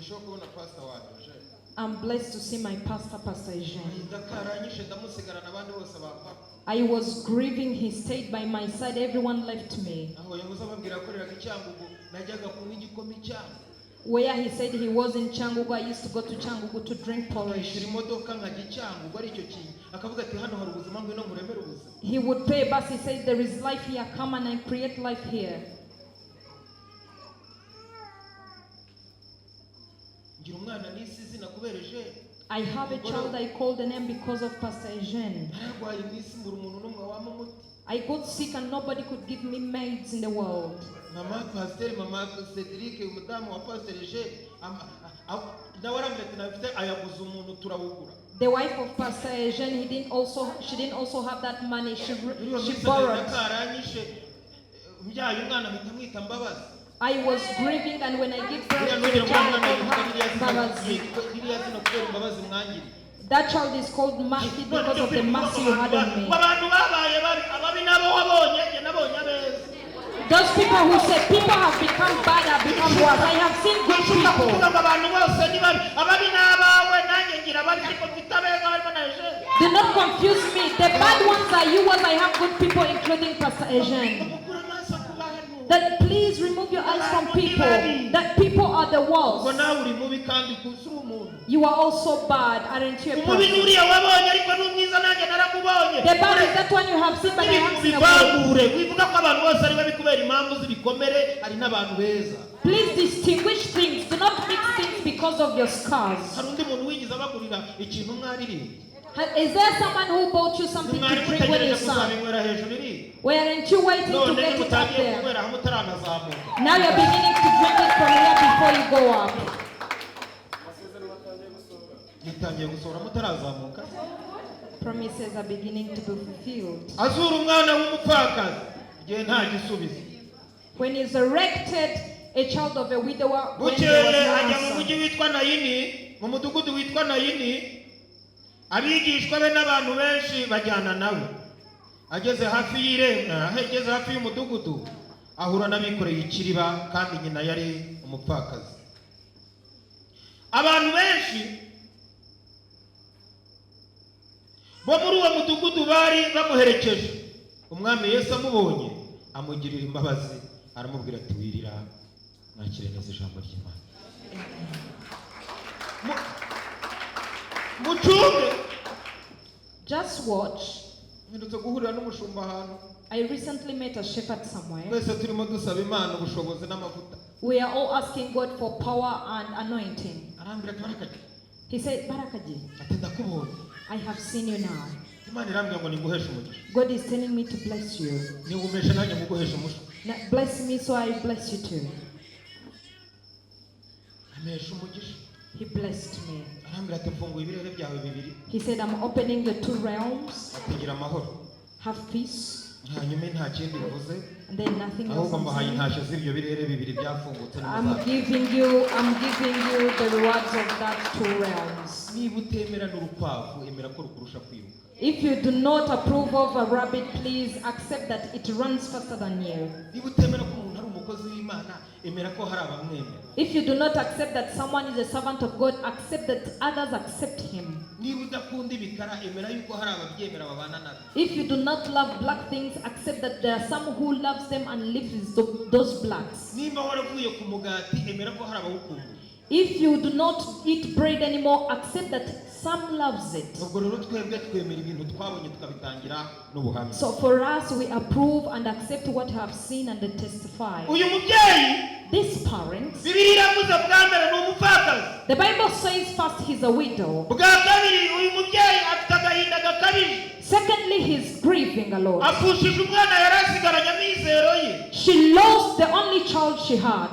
Umugisha wo kubona pastor wanjye. I'm blessed to see my pastor, Pastor Eugene. Agahinda karanyishe ndamusigarana abandi bose bapfa. I was grieving. He stayed by my side. Everyone left me. Aho yahoze ababwira yakoreraga i Cyangugu najyaga kunywa igikoma i Cyangugu. Where he said he was in Cyangugu, I used to go to Cyangugu to drink porridge. Akishyura imodoka nkajya i Cyangugu aricyo kintu akavuga ati hano hari ubuzima ngwino nkuremere ubuzima. He would pay a bus. He said, "There is life here. Come and I create life here." Ngira umwana nise izina kubera Eugene. I have a child I called the name because of Pastor Eugene. Nararwaye mu isi mbura umuntu n'umwe wampa umuti. I got sick and nobody could give me meds in the world. Mama pasiteri mama Cedric umudamu wa pasiteri Eugene nawe arambwira ati nabifite ayaguza umuntu turawugura. The wife of Pastor Eugene, he didn't also, she didn't also have that money. She, Muri iyo she minsi agahinda borrowed. karanyishe mbyaye umwana mpita mwita Mbabazi. I was grieving, and when I give birth Buriya to ntugira a ngo child, umwana I yitwa called ririya her zina Mbabazi. yitwa ririya zina kubera imbabazi mwangiriye. That child is called Mercy because of the mercy you had on me. Abantu babaye babi ababi nabo wabonye njye nabonye abeza. Those people who say people have become bad have become worse. I have seen good Wishuka people. kuvuga ngo abantu bose ni babi ababi ni abawe nanjye ngira ababi ariko mfite abeza barimo na Eugene. Do not confuse me. The bad ones are you, ones I have good people, including Pastor Eugene. Mukure amaso ku bantu. That please remove your eyes from people. That people are the Ubwo worst. nawe uri mubi kandi gusa uri umuntu. You are also bad, aren't you a Umubi ni person? uriya wabonye ariko n'umwiza nanjye naramubonye. The bad is that one you have seen, but I have seen a good. Bivangure wivuga ko abantu bose ari babi kubera impamvu z'ibikomere hari n'abantu beza. Please distinguish things. Do not mix things because of your scars. Hari undi muntu wigeze abagurira ikintu mwaririmbye? Is there someone who bought you something to Mwari drink when you mutegereje sang? kuzabinywera hejuru iri Weren't you waiting to none get it up mutangiye there? kunywera aho mutaranazamuka. Now you're beginning to drink it from here before you go up. Gitangiye gusohora mutarazamuka. Promises are beginning to be fulfilled. Azura umwana w'umupfakazi igihe nta gisubizo. When he resurrected a child of a widower, when there was Bukeye no ajya mu answer. mujyi witwa Nayini mu mudugudu witwa Nayini abigishwa be n'abantu benshi bajyana nawe. Ageze hafi y'irembo ageze hafi y'umudugudu ahura n'abikoreye ikiriba kandi nyina yari umupfakazi. Abantu benshi bo muri uwo mudugudu bari bamuherekeje. Umwami Yesu amubonye amugirira imbabazi aramubwira ati wirira mwakire neza ijambo ry'Imana. Mucunge. Just watch. Mperutse guhurira n'umushumba ahantu. I recently met a shepherd somewhere. Twese turimo dusaba Imana ubushobozi n'amavuta. We are all asking God for power and anointing. Arambwira ati Barakaji. He said, "Barakaji, Ati ndakubonye. I have seen you now. Imana irambwira ngo ninguheshe umugisha. God is telling me to bless you. Ningumeshe nanjye nguguheshe umugisha. Now bless me so I bless you too." Ampesha umugisha. He blessed me. Arambwira ati mfunguye ibirere byawe bibiri. He said, "I'm opening the two realms. Ati gira amahoro. Have peace." Hanyuma nta kindi bivuze And then nothing else. ahubwo I'm mbahaye saying. intashyo z'ibyo birere bibiri byafungutse I'm n'umuzabibu. giving you, I'm giving you the rewards of that two realms. Niba utemera n'urukwavu emera ko rukurusha kwiruka. If you do not approve of a rabbit, please accept that it runs faster than you. Niba utemera ko umuntu ari umukozi w'Imana emera ko hari abamwemera. If you do not accept that someone is a servant of God, accept that others accept him. Niba udakunda ibikara emera yuko hari ababyemera babana nabyo. If you do not love black things, accept that there are some who loves them and lives with those blacks. Nimba waravuye ku mugati emera ko hari abawukumbuye. If you do not eat bread anymore, accept that some loves it. Ubwo rero twebwe twemera ibintu twabonye tukabitangira n'ubuhamya. So for us, we approve and accept what we have seen and testify. Uyu mubyeyi This parent, Bibiliya iravuze bwa mbere ni umupfakazi. the Bible says first he's a widow. Bwa kabiri uyu mubyeyi afite agahinda gakabije. Secondly, he's grieving a lot. Apfushije umwana yari asigaranye amizero ye. She lost the only child she had.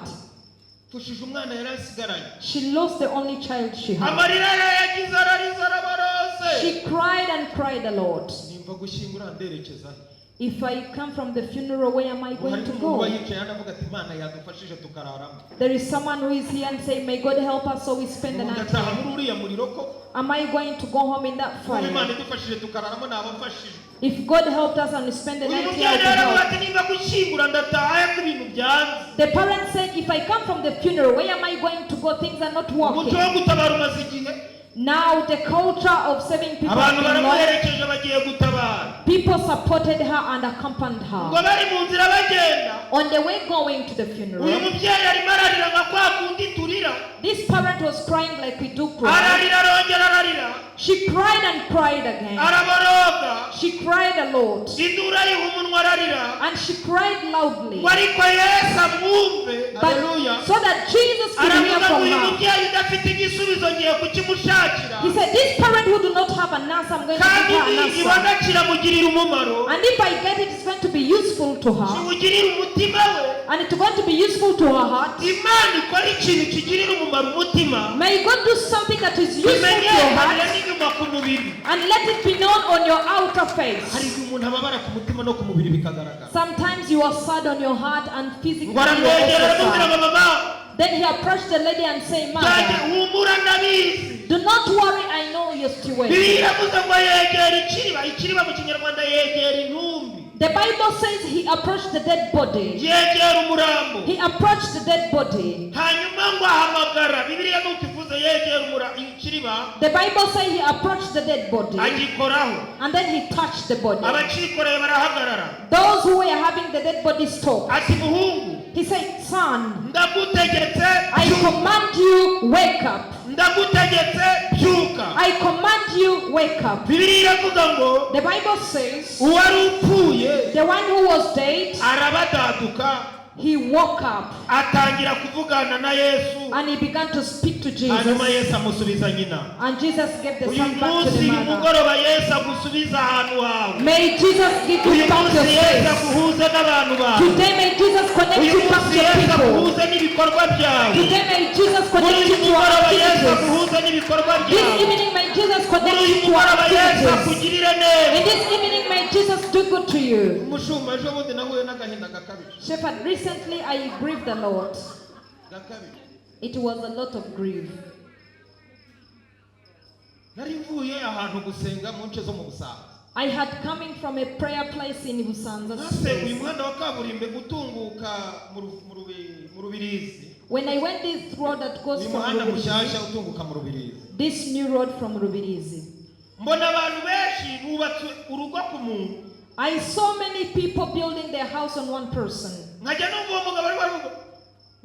Apfushije umwana yari asigaranye. She lost the only child she had. Amarira yarayagize ararize arabarose. She cried and cried a lot. Nimva gushyingura nderekeza he? If I come from the funeral, where am I Ubu going hari to umuntu uba go? yicaye hano avuga ati Imana yadufashije tukararamo. There is someone who is here and say, "May God help us so we spend the Ubu night ndataha here." muri uriya muriro ko Am I going to go home in that kuba Imana fire? idufashije tukararamo naba mfashijwe. If God helped us and we spend the Uyu night here, mubyeyi it rero will aravuga help. ati niba gushyingura ndataha ko ibintu byanze. The parents said, if I come from the funeral, where am I going to go? Things are not Umuco working. wo gutabara umaze igihe. Now the culture of saving people has Abantu been lost. baramuherekeje bagiye gutabara. People supported her and accompanied Ngo her. bari mu nzira bagenda, On the way going to the uyu funeral, mubyeyi arimo ararira nka kwa kundi turira. This parent was crying like we do cry. Ararira arongera ararira. She cried and cried again. Araboroga. She cried a lot. Induru ayiha umunwa ararira. And she cried loudly. Ngo ariko Yesu amwumve. Haleluya. But so that Jesus could hear Aravuga ngo from uyu her. Mubyeyi udafite igisubizo ngiye kukimushakira. He said, this parent who do not have an answer, I'm going to Kandi give her an answer. nigibona kiramugirira umumaro. And if I get it, it's going to be useful to her. Kiwugirira umutima we. And it's going to be useful to her heart. Imana ikora ikintu kigirira umumaro umutima. May God do something that is useful to your Bimenyekanire heart n'inyuma ku mubiri. And let it be known on your outer Hari face. Igihe umuntu ababara ku mutima no ku mubiri bikagaragara. Sometimes you are sad on your heart and physically Ngo you are aramwegera also aramubwira ngo sad. mama, Then he approached the lady and said, byanjye "Mother, humura ndabizi. do not worry, I know your situation." Bibiliya iravuze ngo yegera ikiriba. Ikiriba mu Kinyarwanda yegera intumbi. The Bible says he approached the dead body. Yegera umurambo. He approached the dead body. Hanyuma ngo ahamagara, Bibiliya nuko ivuze, yegera ikiriba. The Bible says he approached the dead body Agikoraho. And then he touched the body. Abacikoreye barahagarara. Those who were having the dead body stopped. Ati muhungu, He said, "Son, ndagutegetse, I byuka. Command you, wake up. Ndagutegetse, byuka. I command you, wake up." Bibiliya iravuga ngo The Bible says uwari upfuye the one who was dead, arabadaduka. He woke up Atangira kuvugana na Yesu. And he began to speak to Hanyuma Jesus. Yesu amusubiza nyina. And Jesus gave the Uyu son back to munsi the uyu mother. mugoroba Yesu agusubiza ahantu hawe. May Jesus give Uyu you back your munsi Yesu space. aguhuze n'abantu bawe. Today may Jesus connect Uyu you back munsi to your Yesu people. aguhuze n'ibikorwa byawe. Today may Jesus Muri connect uyu you to your mugoroba Yesu activities. aguhuze n'ibikorwa This byawe. evening may Jesus Muri connect uyu you to your mugoroba Yesu activities. akugirire neza. In this evening may Jesus do good to you. Umushumba, ejo bundi nahuye n'agahinda gakabije. Shepherd, recently I grieved a lot. Gakabije. It was a lot of grief. Nari mvuye ahantu gusenga mu nce zo mu Busanza. I had coming from a prayer place in Busanza Nase uyu space. Muhanda wa kaburimbo utunguka mu mu Rubirizi. When I went this road that goes Uyu from muhanda Rubirizi, mushyashya utunguka mu Rubirizi, this new road from Rubirizi, mbona abantu benshi bubatse urugo ku muntu. I saw many people building their house on one person. Nkajya numva uwo mugabo arimo aravuga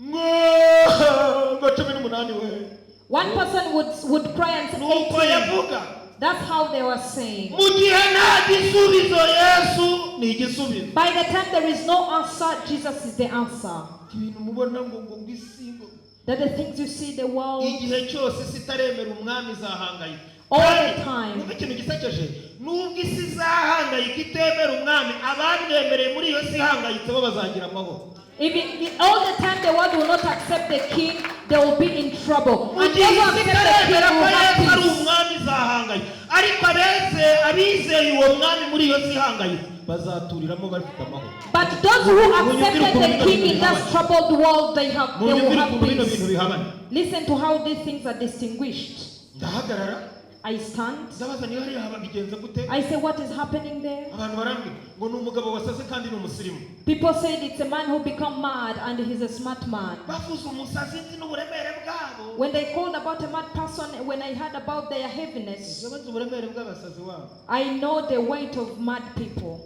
ngo 18 we. One person would cry and say, Nuko 18. Yavuga. That's how they were saying. Mu gihe nta gisubizo, Yesu ni igisubizo. By the time there is no answer, Jesus is the answer. Ibintu mubona ngo isi ngo That the things you see, the world, igihe cyose isi itaremera umwami izahangayika. All Kandi, the time. numva ikintu gisekeje, nubwo isi izahangayika itemera umwami, abamwemereye muri iyo si ihangayitse bo bazagira amahoro. Even all the time the world will not accept the king, they will be in trouble. Mu And gihe those who isi accept the king itaremera ko will have Yesu ari peace. Umwami izahangayika, ariko abeze abizeye uwo mwami muri iyo si ihangayitse bazaturiramo bafite amahoro. But those who accepted the king in that troubled world, they will Munyumvire have ukuntu bino bintu peace. bihabanye. Listen to how these things are distinguished. Ndahagarara. I stand. Ndabaza niba hariya haba bigenze gute. I say, "What is happening there?" Abantu barambwira ngo ni umugabo wasaze kandi ni umusirimu. People said it's a man who become mad and he's a smart man. Bavuze umusazi nzi n'uburemere bwabo. When they called about a mad person, when I heard about their heaviness, Nzi uburemere bw'abasazi wabo. I know the weight of mad people.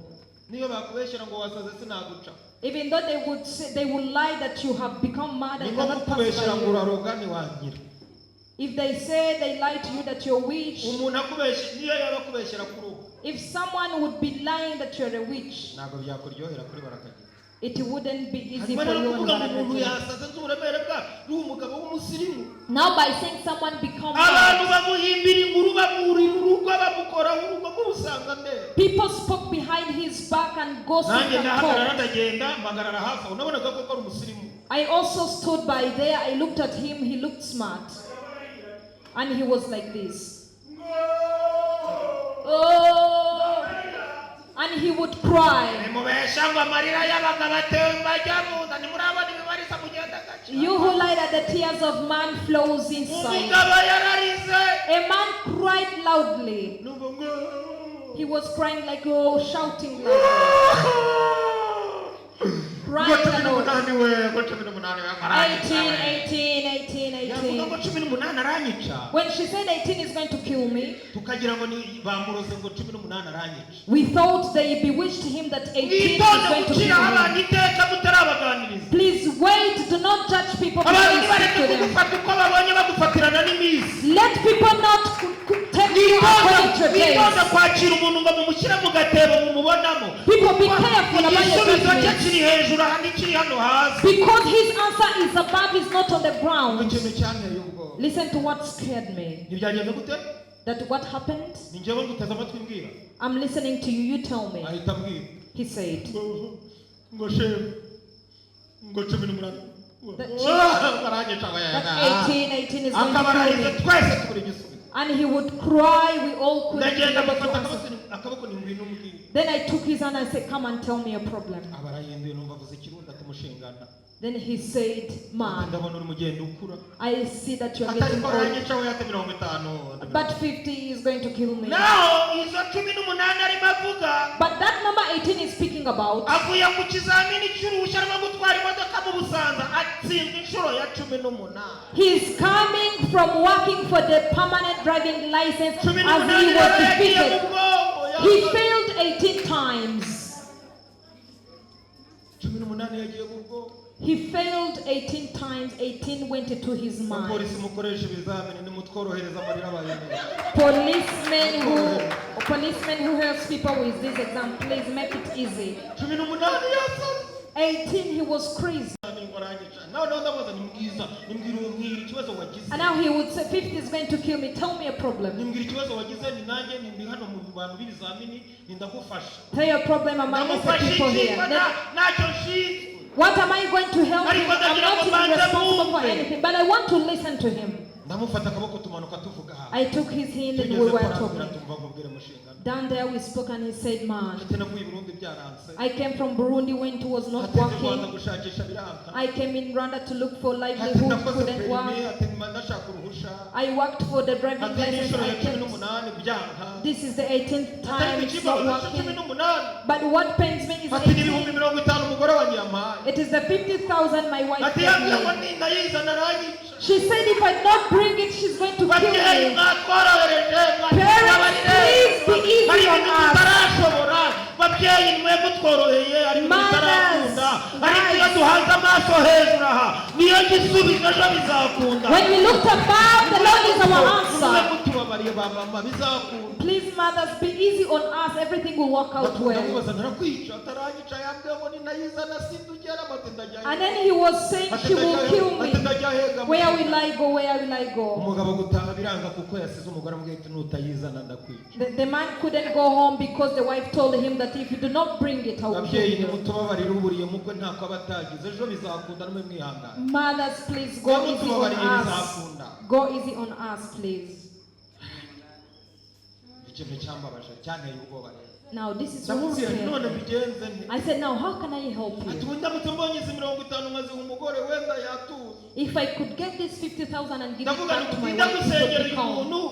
Niyo bakubeshyera ngo wasaze sinaguca. Even though they would say, they would lie that you have become mad Ni and nko cannot pass kukubeshyera by ngo you. uraroga ntiwankira. If they say they lie to you that you're a witch, Umuntu akubeshya niyo yaba akubeshyera kuri ubu, if someone would be lying that you're a witch, ntabwo byakuryohera kuri barakagira. It wouldn't be easy Hanyuma for rero you. And kuvuga ngo umuntu Barakagira. yasaze nzi uburemere bwabo ni umugabo w'umusirimu. Now by saying someone become Abantu mad, bamuhimbira inkuru bamurira urugo bamukoraho urugo nk'ubusanga mbere. People spoke behind his back and gossiped Nanjye and ndahagarara talked. ndagenda mpagarara hafi aho nabonaga ko ari umusirimu. I also stood by there. I looked at him. He looked smart. And he was like this. Oh! And he would cry. Nimubesha ngo amarira y'abagabo atemba ajya mu nda ntimurabona ibibarisa mugenda gake. You who lie that the tears of man flows inside. Umugabo yararize. A man cried loudly. Numva ngo He was crying like, oh, shouting like, Ngo crying cumi a lot. n'umunani we, ngo 18 we, ngo aranyica 18, we. 18, 18, Yavuga ngo 18. 18 aranyica, When she said 18 is going to kill me, tukagira ngo ni bamuroze ngo 18 aranyica. We thought they bewitched him that 18 is Mwitonde going to kill guciraho abantu him. iteka mutarabaganiriza. Please wait, do not judge people before Abantu you speak nibareke to them. kugufata uko babonye, bagufatirana n'iminsi. Let people not take you according to your days. Mwitonde kwakira umuntu ngo mumushyire mu gatebo mumubonamo. People, be careful about your Igisubizo cye judgment. kiri hejuru aha, ntikiri hano hasi. Because his answer is above, is not on the ground. Ikintu cyanteye ubwoba. Listen to what scared me. Ntibyagenze gute? That what happened? Ni njyewe nguteze amatwi, mbwira. I'm listening to you, you tell me. Ahita ambwira He said, ngo shefu, ngo 18 aranyica ngo that 18, 18 is going akaba to ararize, kill me. twese tubura igisubizo. And he would cry, we all couldn't be Ndagenda able to mufata answer. akaboko, ni ngwino umbwire. Then I took his hand and said, "Come and tell me your problem." Aba arahinduye, numva avuze ikirundi, ati mushingana. Then he said, "Man, Ndabona uri mugenda ukura. I see that you're Atari getting ko old, aranyica we, ati 50. But 50 is going to kill me." Naho izo 18 arimo avuga, But that number 18 is speaking about, avuye ku kizamini cy'uruhushya rwo gutwara imodoka mu Busanza, atsinzwe inshuro ya 18. He's coming from working for the permanent driving license Cumi as he n'umunani was rero yagiye mu defeated. bwonko. He failed 18 times. 18 yagiye mu bwonko. He failed 18 times. 18 went into his mind. Abapolisi mukoresha ibizamini nimutworohereza, amarira abaye menshi. Policemen who helps people with this exam, please make it easy. 18 yasaze. 18, he was crazy. Ngo aranyica. Noneho ndamubaza, ni mbwiza, nimbwira uwo, mbwira ikibazo wagize. And now he would say, 50 is going to kill me. Tell me a problem. Nimbwira ikibazo wagize, ni nanjye ndi hano mu bantu b'ibizamini, ni ndagufasha. Tell your problem among the Ndamufasha people iki here. ko ntacyo nshinzwe? What am I going to help him? Ariko I'm ndagira not ngo even mbanze responsible for mwumve. anything, but I want to listen to him. Ndamufata akaboko, tumanuka tuvuga aha. I took his hand and Tugeze we were ko arambwira, talking. tumva nkubwire mushingano. Down there we spoke and he said, "Man, Ati navuye i Burundi byaranse. I came from Burundi when it was not Ati nzi Rwanda working. gushakisha biranga. I came in Rwanda to look for Ati livelihood, nakoze couldn't permis. work. Ati ndashaka uruhusha. I worked for the driving Ati license. n'inshuro I ya cumi kept. n'umunani byanga. This is the 18th Ati time ariko it's not ikibazo cumi working. n'umunani. But what pains me is Ati ni ibihumbi 18. 50 umugore wanjye yampaye. It is the 50,000 my wife Ati gave yambwiye ngo me. ninayizana aranyica. She said if I not bring it, she's going to kill Babyeyi, me." mwatworohereje. Parents, please be easy Hari on ibintu us. tutarashobora. Babyeyi, mwe mutworoheye, hari ibintu Mothers, bitarakunda, ariko iyo wives. duhanze amaso hejuru aha, niyo gisubizo, ejo bizakunda. When we looked above, the Lord is our Mube answer. mutubabariye ba mama, bizakunda. Please, mothers, be easy on us. Everything will work out well. Ndamubaza, ntarakwica? Ataranyica, yambwiye ngo ninayizana sindugera. Ati ndajyayo. And then he was saying, Ati "She will ndajyayo. kill Ati me. ndajya hega. Where will I go? Where will I go?" Umugabo gutaha biranga kuko yasize umugore amubwiye ati nutayizana ndakwica. The man couldn't go home because the wife told him that if you do not bring it, I will kill Babyeyi, you. nimutubabarire, uburiye mukwe ntako aba atagize, ejo bizakunda, nimwe mwihangane. Mothers, please go easy on Mutubabariye, us. bizakunda. Go easy on us, please. Ikintu cyambabaje, cyanteye ubwoba rero, Now, this is what ndamubwira nti scared none me. mbigenze nte? I said, "Now, how can I help Ati you? ubu ndamutse mbonye izi 50 nkaziha umugore, wenda yatuza. If I could get this 50,000 and give it Ndavuga back to nti my ndajya wife, it gusengera would be uyu calm." muntu,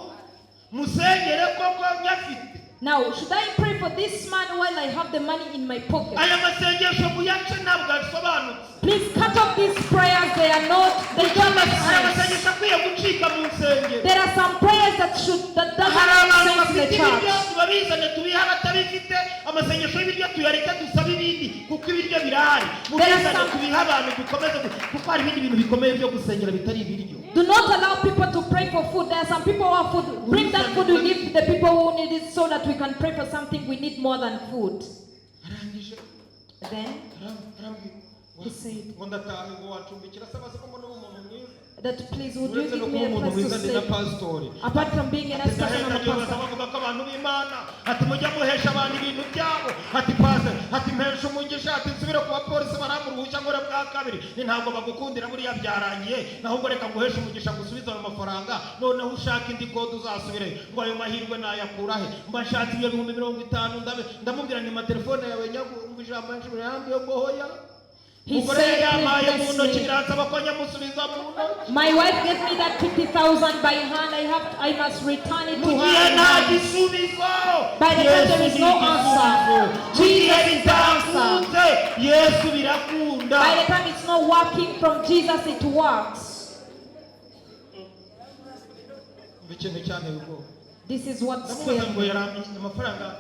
musengere koko nyafite. Now, should I pray for this man while I have the money in my pocket? Aya masengesho muyace, ntabwo asobanutse. Please cut off these prayers. They are not, they don't make Hari sense. amasengesho akwiye gucika mu nsengero. There are some prayers that doesn't Hari abantu make sense in bafite the ibiryo, church. tubabizane tubihe abatabifite. Amasengesho y'ibiryo tuyareke, dusabe ibindi kuko ibiryo birahari. There are Mubizane tubihe abantu, dukomeze kuko hari ibindi bintu bikomeye byo gusengera bitari ibiryo. Do not allow people to pray for food. There are some people who have food. Bring that food, we give the people who need it so that we can pray for something we need more than food. Arangije Then arambwira he said ngo ndataha, ngo wacumbikira se, bazi ko mbona uri umuntu mwiza. that, "Please, would you Uretse no give kuba me a umuntu place mwiza, to ndi na sleep? pasitori. Apart from being a nice person, I'm a Ndahenda pastor." bavuga ko abantu b'Imana, ati mujya muhesha abantu ibintu byabo. Ati pase, ati mpesha umugisha, ati nsubire ku bapolisi barampa uruhushya ngore bwa kabiri. Ni ntabwo bagukundira, buriya byarangiye naho ubwo reka nguheshe umugisha, ngusubize ayo mafaranga, noneho ushaka indi kode uzasubire. Ngo ayo mahirwe nayakura he? Mba nshatse ibyo 50,000 ndamubwira ni telefone yawe nyagu. Umva ijambo yambwiye ngo hoya. He Umugore said, yampaye mu "Please ntoki, bless me." biransaba ko nyamusubiza mu ntoki. My wife gave me that 50,000 by hand. I must return it Mu to gihe her. nta gisubizo, By the time Yesu there is ni no igisubizo. answer, Mu gihe Jesus is the answer. bitakunze, Yesu birakunda. By the time it's not working from Jesus, it works. Umva ikintu cyanteye ubwoba. This is what Ndamubaza scared ngo me. yaramye amafaranga,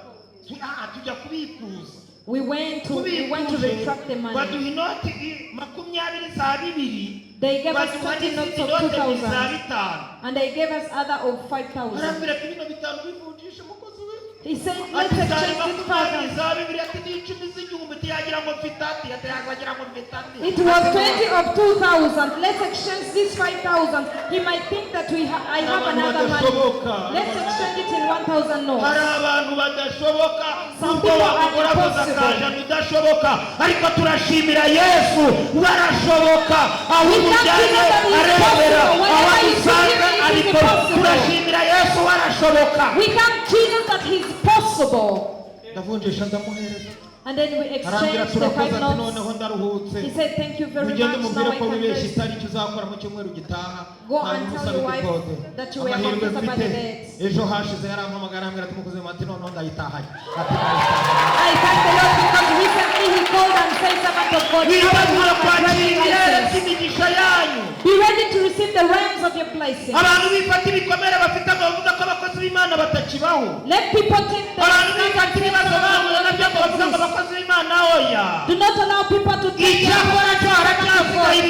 tujya kubikuza. We went to Tubikuje, retract the money. baduha inoti 20 za 2000, They gave us baduha 20 notes n'izindi of note ebyiri za 2,000 5,000. and they gave us other of 5,000. Arambwira ati bino bitanu bivunjisha, umukozi we. He said, let's Ati zari exchange this 20 5,000. za 2000, ati ni 10 z'igihumbi, tiyagira ngo mfite ati, ati yagira ngo mfite ati. It was 20 of 2,000. Let's exchange this 5,000. He might think that I have Abantu another money. badashoboka. Let's exchange it in 1,000 Hari notes. abantu badashoboka. Some Nubwo people are wamukorakoza impossible. akajana udashoboka, ariko turashimira Yesu, warashoboka. Aho We thank umujyanye Jesus that he is arebera, possible. aho Wherever you amusanga see him, it is arikora. impossible. Turashimira Yesu, warashoboka. We thank Jesus that he's possible. Ndavunjisha, ndamuhereza. And then we Arambwira, exchanged the turakoze, five ati notes. noneho ndaruhutse. He said, thank you very Mugende much. Now mubwire I ko can wibeshye rest. itariki uzakora mu cyumweru gitaha. Go and Hanyuma tell usabe your wife deposit. that you were Amahirwe confused about the mfite, dates. ejo hashize yarampamagara, arambwira ati mukozi, ati noneho ndayitahanye, ati ndayitahanye. I thank the Lord because recently he called and said, servant of God, you Witegura have my kwakira driving ibirere license. by'imigisha yanyu. Be ready to receive the realms of your blessing. Abantu bifata ibikomere bafite ngo bavuga ko abakozi b'Imana batakibaho. Let people take the Abantu bifata ibibazo bahuye nabyo ngo bavuga ngo abakozi b'Imana oya. Do not allow people to take their Icyakora cyo haracyasigaye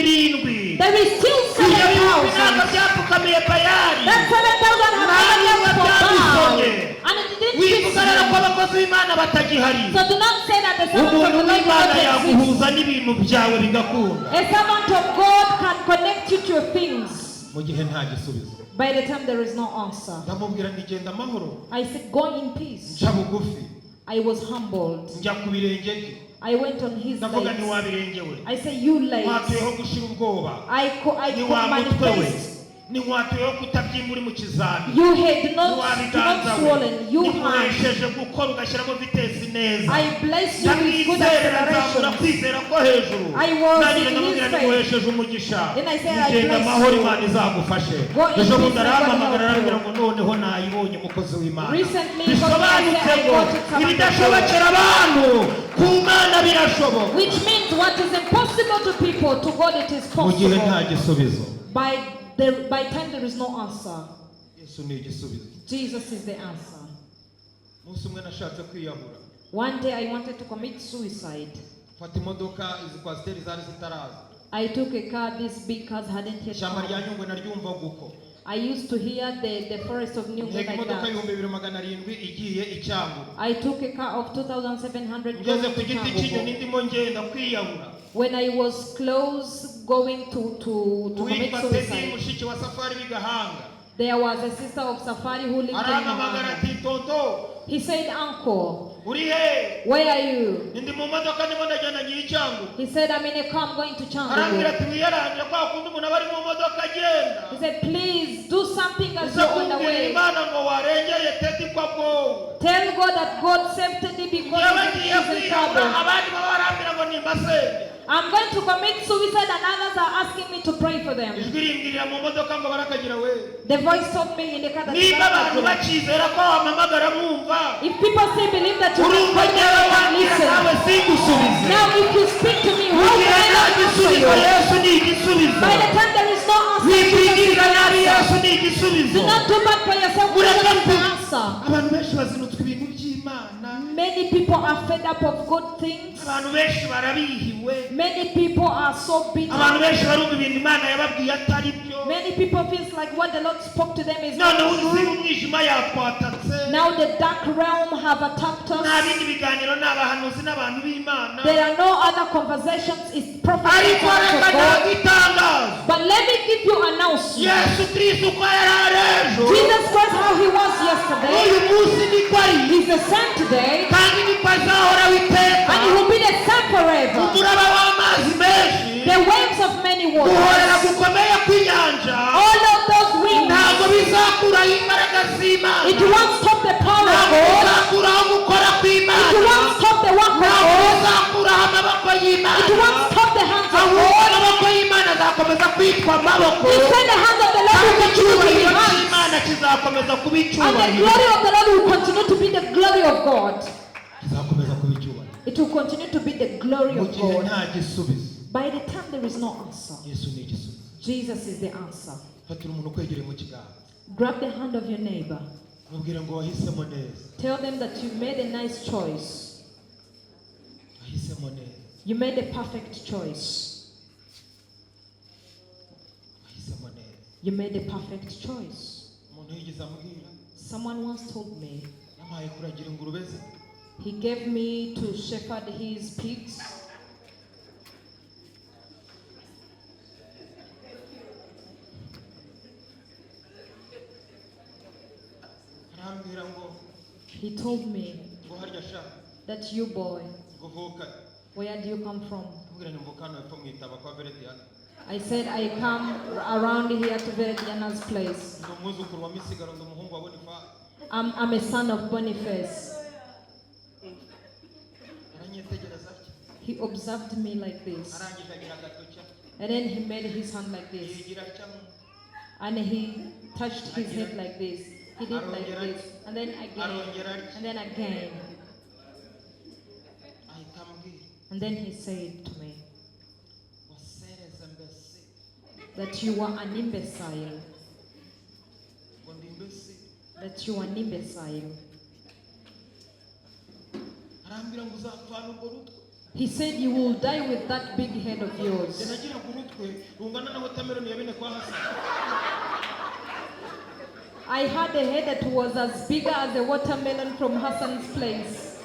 7000. There is still Ibyo bihumbi ntabwo 7,000. byapfukamiye Bayali. That 7,000 have Ntabwo never left for Baal. byabisomye. And it didn't Wivuga rero ko fix them. abakozi b'Imana batagihari. So do not say that the servant of Umuntu the Lord w'Imana will not exist. yaguhuza n'ibintu byawe bigakunda. A servant of God can connect you to your things Mu gihe nta gisubizo, by the time there is no answer. ndamubwira ntigenda amahoro. I said, go in peace. Nca bugufi, I was humbled. njya ku birenge bye. I went on his Ndavuga, legs. ntiwa birenge we, I say, you legs. nkwatuyeho gushira ubwoba. I Ni could wa mutwe we, manifest. ninkwatuyeho kutabyimba uri mu kizami. You head not, Ni wa do not biganza we, swollen. You hand. nikuhesheje gukora ugashyiramo vitesi neza. I bless you with good Ndamwizera, nzamura acceleration. kwizera ko hejuru. I was Ndangije in ndamubwira, his faith. niguhesheje umugisha, Then I said, I ngenda bless amahoro, you. Imana izagufashe. Go in Ejo bundi peace, may God arampamagara, help arambwira you. ngo noneho nayibonye, umukozi w'Imana. Recently, Bisobanutse God said, I ngo got it, servant of ibidashobokera abantu, ku Mana birashoboka. Which means what is impossible to people, to God it is Mu gihe nta possible. gisubizo, By time there is no answer, Yesu ni igisubizo. Jesus is the answer. Umunsi umwe nashatse kwiyahura. One day I wanted to commit suicide. Mfata imodoka, izi Coaster zari zitaraza. I took a car, these big cars hadn't yet Ishyamba rya come. Nyungwe naryumvaga uko. I used to hear the forest of Nyungwe Ntega like imodoka that. 2700 igiye i Cyangugu. I took a car of 2,700 Ngeze going ku to giti cy'inyoni, Cyangugu. ndimo ngenda kwiyahura, When I was close going to commit uwitwa Tedi, suicide, mushiki wa Safari w'Igahanga, there was a sister of Safari who lived in arampamagara Mahanga. ati tonto, He said, Uncle, uri he? where are you? Ndi mu modoka, ndimo ndagenda ngiye i Cyangugu. He said, I'm in a car, I'm going to Arambwira Cyangugu. ati wiyaranje kwa kundi umuntu aba ari mu modoka agenda. He said, please do something as Uze you're on the kumbwira way. Imana ngo warengeye Tedi ko agowe. Tell God that God saved Teddy because Yewe he's ngiye in kwiyahura, trouble. abandi baba barambwira ngo nimbasenge. I'm going to commit suicide and others are asking me to pray for them. Ijwi rimbwirira mu modoka ngo barakagira we, The voice told me in the car that niba abantu bakizera ko wampamagara mwumva, if people still believe that you can urumva call me, ngewe I can wambwira listen. nawe singusubize? Now if you speak to me, Mu how gihe can I nta not answer gisubizo, you? Yesu ni igisubizo. By the time there is no answer, Jesus is Wikwigirira the nabi, answer. Yesu ni igisubizo. Do not do bad for yourself, Ureke Jesus is the answer. Abantu benshi bazinutswe ibintu by'Imana. Many people are fed up of good things. Abantu benshi barabihiwe. Many people are so Abantu bitter. benshi barumva ibintu Imana yababwiye atari byo. Many people feels like what the Lord spoke to them is not Noneho uzi true. umwijima yatwatatse. Now the dark realm have attacked Nta us. bindi biganiro, ni abahanuzi n'abantu b'Imana. There are no other conversations. It's prophecy Ariko reka of God. ntabwo itangazo, But let me give you announcement. Yesu Kristo uko yari ari ejo, Jesus Christ, how he was yesterday, uyu munsi niko ari, he's the same today, kandi niko azahoraho iteka. and he will be the same forever. Umuraba w'amazi menshi, The waves of many guhorera waters, gukomeye kw'inyanja, all of those winds, ntabwo bizakuraho imbaraga z'Imana, it won't stop the power of ntabwo God. bizakuraho gukora kw'Imana, It won't stop the work of ntabwo God. bizakuraho amaboko y'Imana. It won't stop the hands of Ahubwo God. amaboko y'Imana azakomeza kwitwa amaboko, Instead, the hands of the Lord will kandi continue to be icyubahiro hands. cy'Imana kizakomeza kuba And the icyubahiro. glory of the Lord will continue to be the glory of God. Kizakomeza kuba icyubahiro. It will continue to be the glory Mu of gihe God. nta gisubizo, By the time there is no answer, Yesu ni igisubizo. Jesus is the answer. Fatira umuntu ukwegereye mu kiganza, Grab the hand of your neighbor. mubwire ngo wahisemo neza. Tell them that you made a nice choice. Wahisemo neza. You made a perfect choice. Wahisemo neza. You made a perfect choice. Umuntu yigeze ambwira, Someone once told me, yampaye kuragira ingurube ze. he gave me to shepherd his pigs. Arambwira ngo, He told me ngo harya sha, that you boy, ngo uvuka, where do you come from? Ambwira ni mvuka hano hepfo mu itaba kwa Verediana. I said, I come around here to Verediana's place. Ndi umwuzukuru wa Misigaro, ndi umuhungu wa Bonifasi. I'm a son of Boniface. Aranyitegereza atya. He observed me like this. Arangije agira agatoki atya. And then he made his hand like this. Yigira atya. And he touched his head like this. He did like this. And then again. Arongera atya. And then again. Ahita ambwira And then he said to me ngo sereze mbese, that you are an imbecile. Ngo ndi mbese. That you are an imbecile. Arambwira ngo uzapfana urwo rutwe. He said you will die with that big head of Njye yours. nagiraga urutwe rungana na watermelon ya bene kwa Hasani. I had a head that was as big as a watermelon from Hassan's place.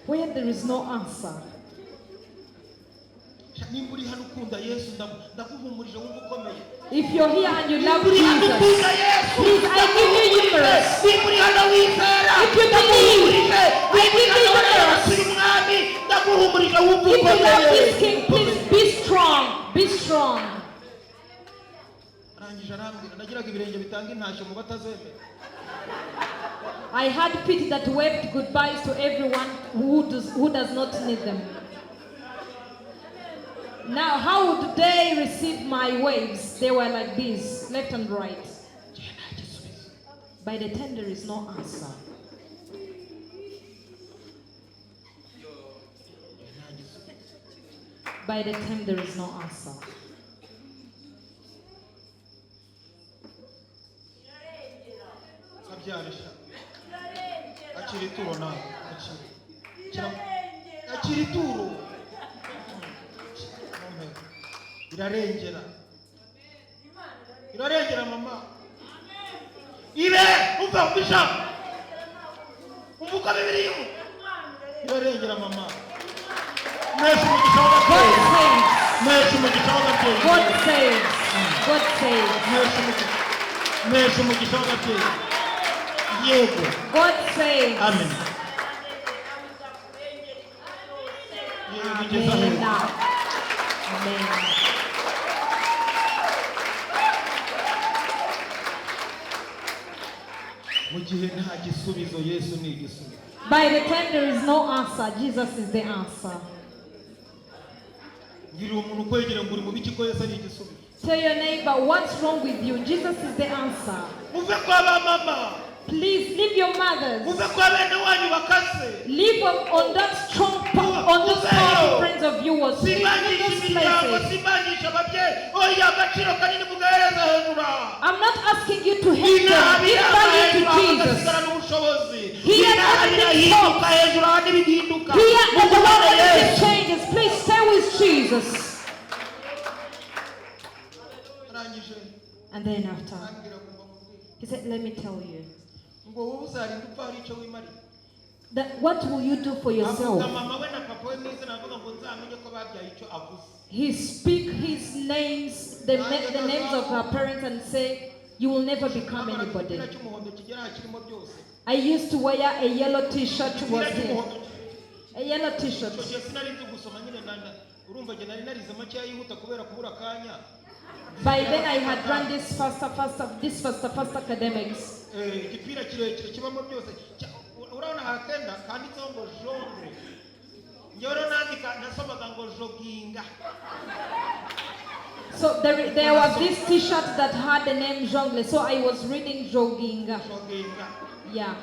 Where there is no answer. Nimba uri hano ukunda Yesu, ndaguhumurije wumva ukomeye. If you're here and you love Nimba uri hano Jesus, ukunda Yesu, please, I give you humorous. nimba uri hano wizera, If you believe, ndaguhumurije. I Nimba uri give you hano humorous. warabasuye umwami, ndaguhumurije wumva If you love ukomeye. this king, please be strong. Be strong. Arangije arambwira nagiraga ibirenge bitanga intashyo mu batazemera. I had feet that waved goodbyes to everyone who does not need them. Now, how would they receive my waves? They were like this, left and right. Njye nta gisubizo. By the time there is no answer. Njye nta gisubizo. By the time there is no answer. Kabyara sha, akira ituro nawe, akira. Akira ituro. Mumpe. Irarengera, irarengera mama. Ibe umva, umva ijambo, umva uko Bibiliya ivuga. Irarengera mama. Mwese umugisha God w'ababyeyi. saves. Mwese umugisha w'ababyeyi. God saves. God saves. Mwese umugisha, mwese umugisha w'ababyeyi. Yego. God saves. Amen. Yego, igeze Amen. ahera. Amen. Mu gihe nta gisubizo, Yesu ni igisubizo. By the time there is no answer, Jesus is the answer. Ngirira umuntu ukwegera ngo uri mu biki ko Yesu ari igisubizo. Tell your neighbor, what's wrong with you? Jesus is the answer. Muve kwa ba mama. Please leave your mothers. Muve kwa bene wanyu bakaze. Live on that strong, on those powerful friends of yours. Leave Simbangisha those imiryango, places. simbangisha ababyeyi, oya. Agaciro kanini mugahereza hejuru aha. I'm not asking you to hate them. Inaha Give biraba value hejuru to aha, Jesus. bagasigarana ubushobozi. Here Inaha everything birahinduka, stops. hejuru aha ntibihinduka. Here at the Mugumane world everything Yesu. changes. Please stay with Jesus. Arangije And then after, arambwira ngo mbakubwire, he said, let me tell you, ngo wowe uzarinda upfa hari icyo wimariye. that what will you do for yourself? Avuga mama we na papa we mu izina, avuga ngo nzamenye ko babyaye icyo avuze. He speak his names, the names of her parents, and say, you will never become Nambaraga anybody. igipira cy'umuhondo kigera aha kirimo byose. I used to wear a yellow T-shirt Igipira was here. cy'umuhondo. A yellow T-shirt. Icyo gihe sinari nzi gusoma nyine, nanda urumva njye nari narize makeya yihuta kubera kubura akanya. By then I had run this faster, faster, this faster, faster academics. Igipira kirekire kibamo byose. Urabona akenda kanditseho ngo jongle, njyewe rero nandika nasomaga ngo joginga. So there was this T-shirt that had the name Jongle. So I was reading jogging. Joginga. Yeah.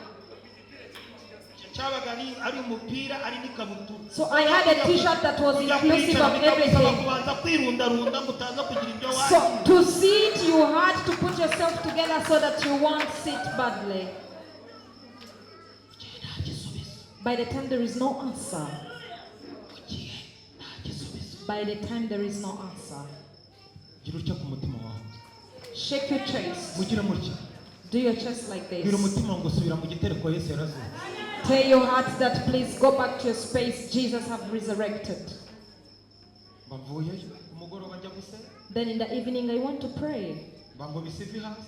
Cyabaga ari umupira ari n'ikabutura. So I had a T-shirt that was Kujya inclusive kwicara of bikagusaba everything. Kubanza kwirundarunda ngo utaza kugira ibyo So wangiza. to sit, you had to put yourself together so that you won't sit badly. Nta gisubizo. By the time there is no answer, Mu gihe nta gisubizo, by the time there is no answer, gira utya ku mutima wawe. Shake your chest. Mugire mutya. Do your chest like Bwira this. Umutima ngo subira mu gitereko, Yesu yarazutse. Tell your heart that please go back to your space. Jesus have resurrected. Mba mvuyeyo umugoroba njya gusenga. Then in the evening I want to pray. Mba nkubise ivi hasi.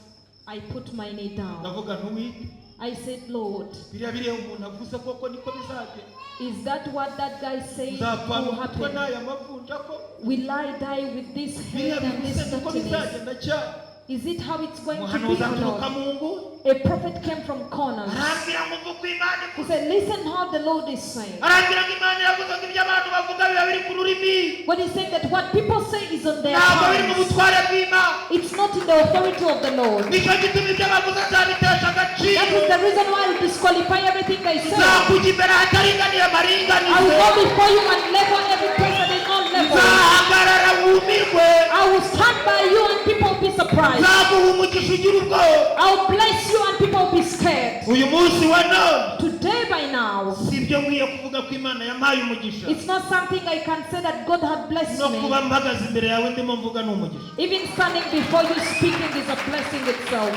I put my knee down. Ndavuga nti Uwiteka, I said, Lord, biriya umuntu avuze koko niko bizagenda? Is that what that guy said Nzapfana will umutwe happen? n'aya mavunja ko Will I die with this biriya head and bivuze this niko dirtiness? bizagenda cyane? Is it how it's going to be Umuhanuzi or aturuka not? mu nguni. A prophet came from corners. Arambwira ngo mvuge uko Imana He ivuze. said, listen how the Lord is saying. Arambwira ngo Imana iravuze ngo ibyo abantu bavuga biba biri ku rurimi, When he said that what people say is on their ntabwo biri mu tongues, butware bw'Imana. It's not in the authority of the Lord. Nicyo gituma ibyo bavuze nzabitesha That is agaciro. the reason why I disqualify everything they say. Nzakujya imbere ahataringaniye I will amaringanizo. go before you and level every place that is not level. Nzahagarara wumirwe. I will stand by you and people will be surprised. Nzaguha umugisha ugira ubwoba. I will bless you and people will be scared. Uyu munsi wa none, Today by now, si ibyo nkwiye kuvuga ko Imana yampaye umugisha. It's not something I can say that God had blessed No kuba me. mpagaze imbere yawe ndimo mvuga ni umugisha. Even standing before you speaking is a blessing itself.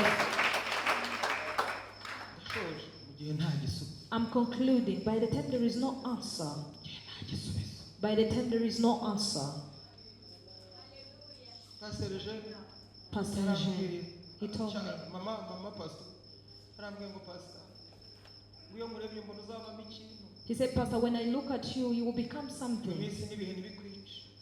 Ndashoje. Mu gihe nta gisubizo, I'm concluding. By the time there is no answer, mu gihe nta gisubizo, by the time there is no answer, Pastor Eugene Pastor yarambwiye, Eugene, he told me, mama pastor arambwiye ngo pastor, ngo iyo nkurebye mbona uzavamo ikintu. He said, Pastor, when I look at you, you will become something. Iminsi n'ibihe ntibikwice.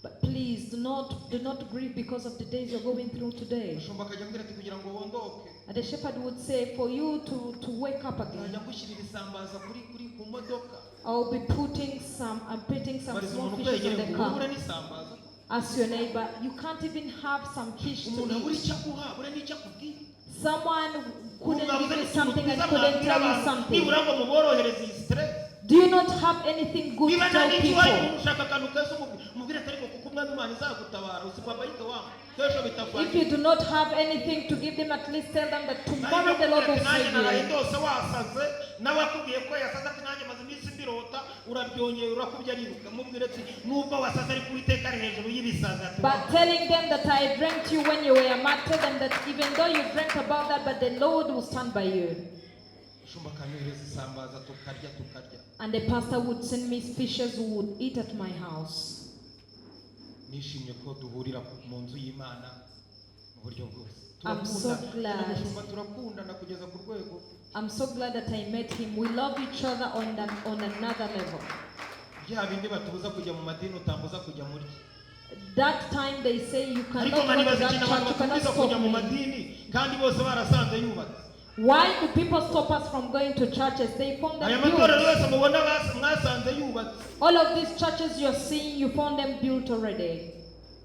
But please do not grieve because of the days you're going through today. Umushumba akajya ambwira ati kugira ngo wondoke, And the shepherd would say, for you to wake up again, nzajya ngushyirira isambaza kuri ku modoka. I'll be putting some, I'm putting some Bariza small umuntu fishes on ukwegereye the ngo ubure car. n'isambaza. Ask your neighbor, you can't even have some fish to Umuntu abura eat. Icyo aguha, abura n'icyo akubwira. Someone couldn't Mwabuze give you n'utuntu something and twiza couldn't mwabwira tell you abantu something. nibura ngo muborohereze iyi stress. Do you not have anything good to Niba nta tell n'icyo uhaye people? umuntu, ushaka akantu keza umubwire ati ariko kuko Umwami Imana izagutabara usibabayike wa kesho If bitakwangiriza. you do not have anything to give them, at least tell them that tomorrow the Lord will Nanjye save naraye you. ndose wasaze, nawe akubwiye ko yasaze ati nanjye maze iminsi mbirota, urabyongeye urakubye ariruka. Mubwire ati nubwo wasaze ariko Uwiteka ari hejuru y'ibisazi ati But telling them that I dreamt you when you were mad, tell them that even though you dreamt about that, but the Lord will stand by you. Umushumba akanyohereza isambaza tukarya tukarya. And the pastor would send me fishes who would eat at my house. Nishimye ko duhurira mu nzu y'Imana mu buryo bwose. I'm so Turakundana. Glad. Umushumba turakundana kugeza ku rwego I'm so glad that I met him. We love each other on another level. Bya bindi batubuza kujya mu madini utambuza kujya muri. That time they say you Ariko cannot go to nkanibaza that ikintu abantu church, you cannot batubuza kujya stop mu me. Madini kandi bose barasanze yubatse. Why do people stop us from going to churches? They found Aya them matorero built. yose mubona mwasanze yubatse. All of these churches you're seeing, you found them built already.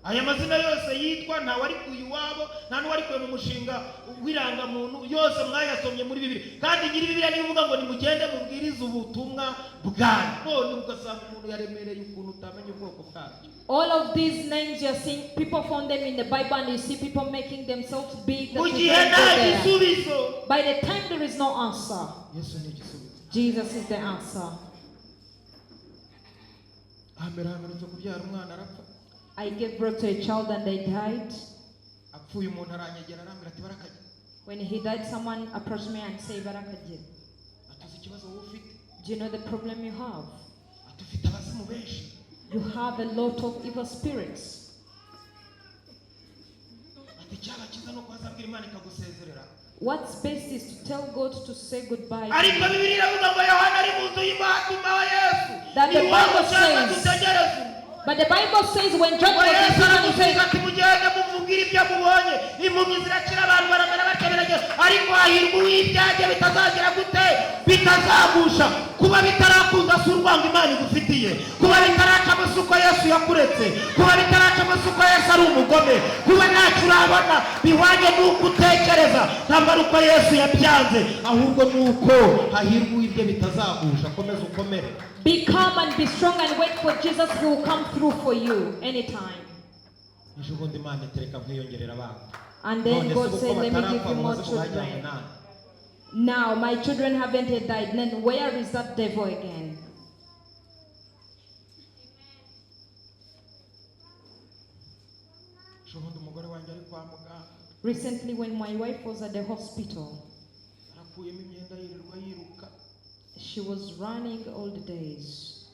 Aya mazina yose yitwa nta warikuye iwabo, nta n'uwarikuye mu mushinga w'irangamuntu, yose mwayasomye muri Bibiri kandi nyiri Bibiliya niyo ivuga ngo nimugende mubwirize ubutumwa bwanyu, none ugasanga umuntu yaremereye ukuntu utamenya ubwoko bwabyo. All of these names you're seeing, people found them in the Bible, and you see people making themselves big. That Mu you gihe don't nta go there. gisubizo, By the time there is no answer, Yesu ni igisubizo. Jesus is the answer. Hambere hamerutse kubyara umwana arapfa. I gave birth to a child and they died. Apfuye umuntu aranyegera arambwira ati Barakajya, When he died, someone approached me and said, Barakaji, atuzi ikibazo wowe ufite? Do you know the problem you have? Ati ufite abazimu benshi. You have a lot of evil spirits. Ati icyaba cyiza ni uko wazabwira Imana ikagusezerera. What's best is to tell God to say goodbye to Ariko you. Bibiliya iravuga ngo Yohana ari mu nzu y'imbatuma wa Yesu, That the ni wowe Bible ushaka says. dutegereze. But the Bible says when John Ngo was in Yesu prison, he aramusubiza said, ati mugende mumubwire ibyo mubonye, impumyi zirakira, abantu baramera batya. Bitagenze, ariko hahirwa uw'ibyanjye bitazagira gute? Bitazagusha. Kuba bitarakunda si urwango Imana igufitiye. Kuba bitaracamo si uko Yesu yakuretse. Kuba bitaracamo si uko Yesu ari umugome. Kuba ntacyo urabona bihwanye n'uko utekereza, ntabwo ari uko Yesu yabyanze, ahubwo ni uko hahirwa uw'ibye bitazagusha. Komeza ukomere. Be calm and be strong and wait for Jesus. He will come through for you anytime. Ejo bundi Imana itereka nkwiyongerera abana. And then None se God uko said, "Let me give batarapfa you more mumaze kubajyana children." nande? Now my children haven't yet died. Then where is that devil again? Ejo bundi umugore wanjye ari kwa muganga. Recently, when my wife was at the hospital, Arakuyemo imyenda, yirirwa yiruka. she was running all the days.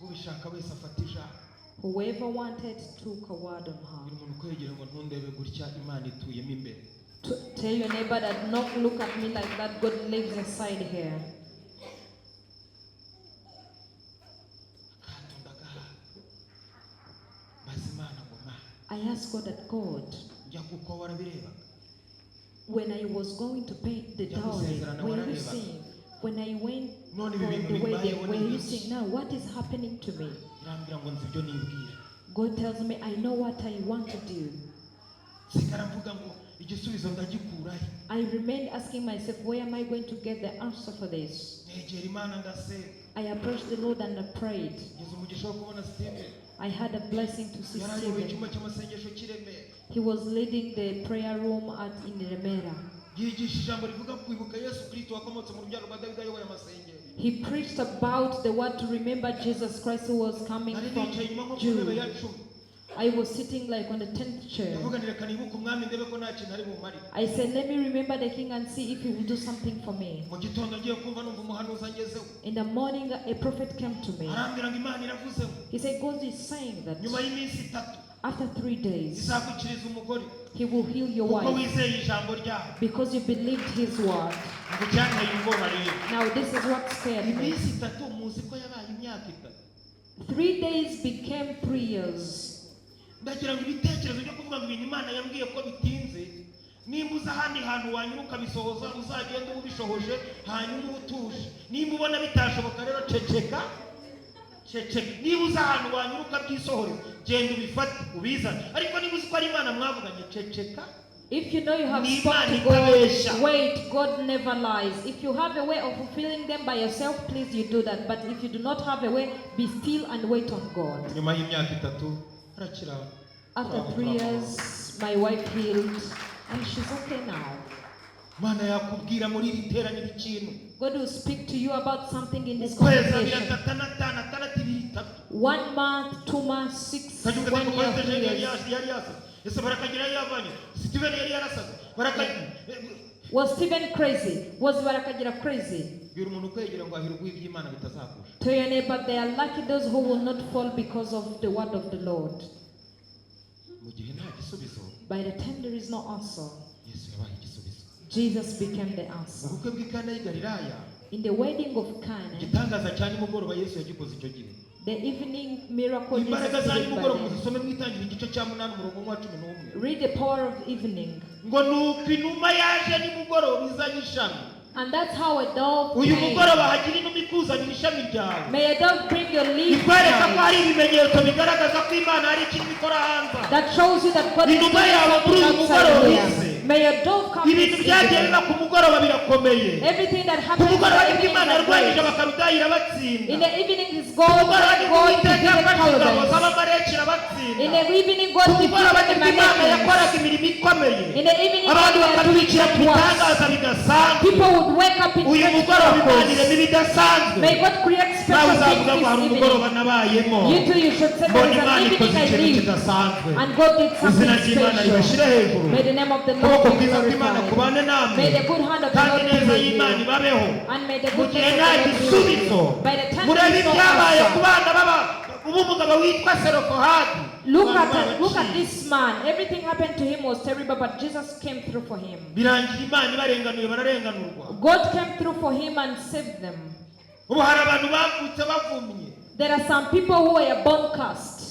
Ubishaka wese afata ijambo. Whoever wanted took a word on her. Buri muntu ukwegera ngo ntundebe gutya, Imana ituyemo imbere. To tell your neighbor that not look at me like that, God lives inside here. Akato ndagahabwa, mbaza Imana ngo Mana, I asked God that God, njya kuko warabirebaga. when I was going to pay the Njya dowry, gusezerana were you wararebaga. seeing? When I went None for ibi bintu the wedding, bimbayeho were ni you ibiki? seeing? Now what is happening to me? Irambwira ngo nzi ibyo nibwira. God tells me, "I know what I want to do." Sigara mvuga ngo igisubizo ndagikurahe? I remained asking myself, where am I going to get the answer for this? Negera Imana ndasenga. I approached the Lord and I prayed. Ngeze umugisha wo kubona Steven. I had a blessing to see Yari ayoboye Stephen. icyumba cy'amasengesho cy'i Remera. He was leading the prayer room at in Remera. Yigisha ijambo rivuga kwibuka Yesu Kristo wakomotse mu rubyaro rwa Dawidi, ayoboye amasengesho. He preached about the word to remember Jesus Christ who was coming Nari from nicaye inyuma nko ku ntebe ya Jew. 10. I was sitting like on the 10th chair. Ndavuga nti reka nibuke umwami ndebe ko nta kintu ari bumarire. I said, "Let me remember the king and see if he will do something for me." Mu gitondo ngiye kumva numva umuhanuzi angezeho. In the morning, a prophet came to me. Arambwira ngo Imana iravuze ngo He said, "God is saying that nyuma y'iminsi 3 after 3 days, izagukiriza umugore he will heal your kuko wife wizeye ijambo ryayo. because you believed his word." Ngo cyanteye ubwoba rero. Now, this is what scared me. Iminsi 3 muzi ko yabaye imyaka 3. 3 days became 3 years. Ndagira ngo ibitekerezo byo kuvuga ngo ibintu Imana yambwiye ko bitinze, nimba uza ahandi hantu wanyura ukabisohoza, uzagenda uba ubishohoje hanyuma uba utuje. Nimba ubona bitashoboka rero, ceceka, ceceka. Niba uza ahantu wanyura ukabyisohoreza, genda ubifate ubizane. Ariko niba uzi ko ari Imana mwavuganye, ceceka. If you know you have Ni spoke Imana to God, itabesha. Wait, God never lies. If you have a way of fulfilling them by yourself, please you do that. But if you do not have a way, be still and wait on God. Nyuma y'imyaka 3 arakira. After 3 years, my wife healed and she's okay now. Imana yakubwira muri iri teraniro ikintu. God will speak to you about something in this Ukwezi, abiri, congregation. atatu, anatanu, atandatu, ibiri, itatu. 1 month, 2 months, 6, Ukajya one ugategeka year, ko three yari years. yari yasaze. Ese Barakagira yari yavanye? Steven yari yarasaze? Barakagira. Was Stephen crazy? Was Barakagira crazy? Bwira umuntu ukwegera ngo hahirwa iby'Imana bitazagusha. Tell your neighbor they are lucky those who will not fall because of the word of the Lord. Mu gihe nta gisubizo, By the time there is no answer, Yesu yabaye igisubizo. Jesus became the Mu answer. bukwe bw'i Kana y'i Galilaya, In the wedding of Cana, igitangaza cya nimugoroba Yesu yagikoze icyo gihe. The evening miracle Jesus Imbaraga za did by nimugoroba them. muzisome mu Itangira igice cya 8, umurongo wa 11. Read the power of evening. Ngo nuko inuma yaje nimugoroba izanye ishami. And that's how a dove Uyu came. mugoroba hagira inuma ikuzanira ishami ryawe, May a dove bring your leaf ikwereka ko tonight. hari ibimenyetso bigaragaza ko Imana hari ikintu ikora hanze aha. That shows you that God is Inuma doing yawe muri something uyu outside mugoroba here. ize. May a dove come Ibintu this byagiye evening. biba ku mugoroba birakomeye. Everything that Ku happens in mugoroba the nibwo evening Imana is yarwanyije great. Abakaludaya irabatsinda. In the evening is Ku God, mugoroba nibwo God Uwiteka defeated yafashe ingabo Chaldeans. z'Abamaleki In irabatsinda. the evening God Ku mugoroba defeated the nibwo Imana Amalekites. yakoraga imirimo ikomeye, In the evening abantu God was doing bakatwikira mu great works. bitangaza bidasanzwe. People would wake up in Uyu great mugoroba Imana miracles. irema ibidasanzwe. May God create Nawe special uzavuga things ngo hari this umugoroba evening. nabayemo, You too, you should say there mbona is Imana an ikoze evening I ikintu live. kidasanzwe. And God did something Izina ry'Imana special. ribashyire hejuru. May the name of the Ukuboko Lord be kwiza kw'Imana glorified. kubane namwe, May the good hand of the kandi Lord be neza with y'Imana you. ibabeho. And may the Mu goodness gihe of nta the Lord be with gisubizo, you. By the time murebe there is no ibyabaye ku answer, bana b'aba b'umugabo witwa Serofohadi. look at this man. Everything happened to him was terrible, but Jesus came through for him. Birangira Imana ibarenganuye, bararenganurwa. God came through for him and saved them. Ubu hari abantu bavutse bavumye. There are some people who were born cursed.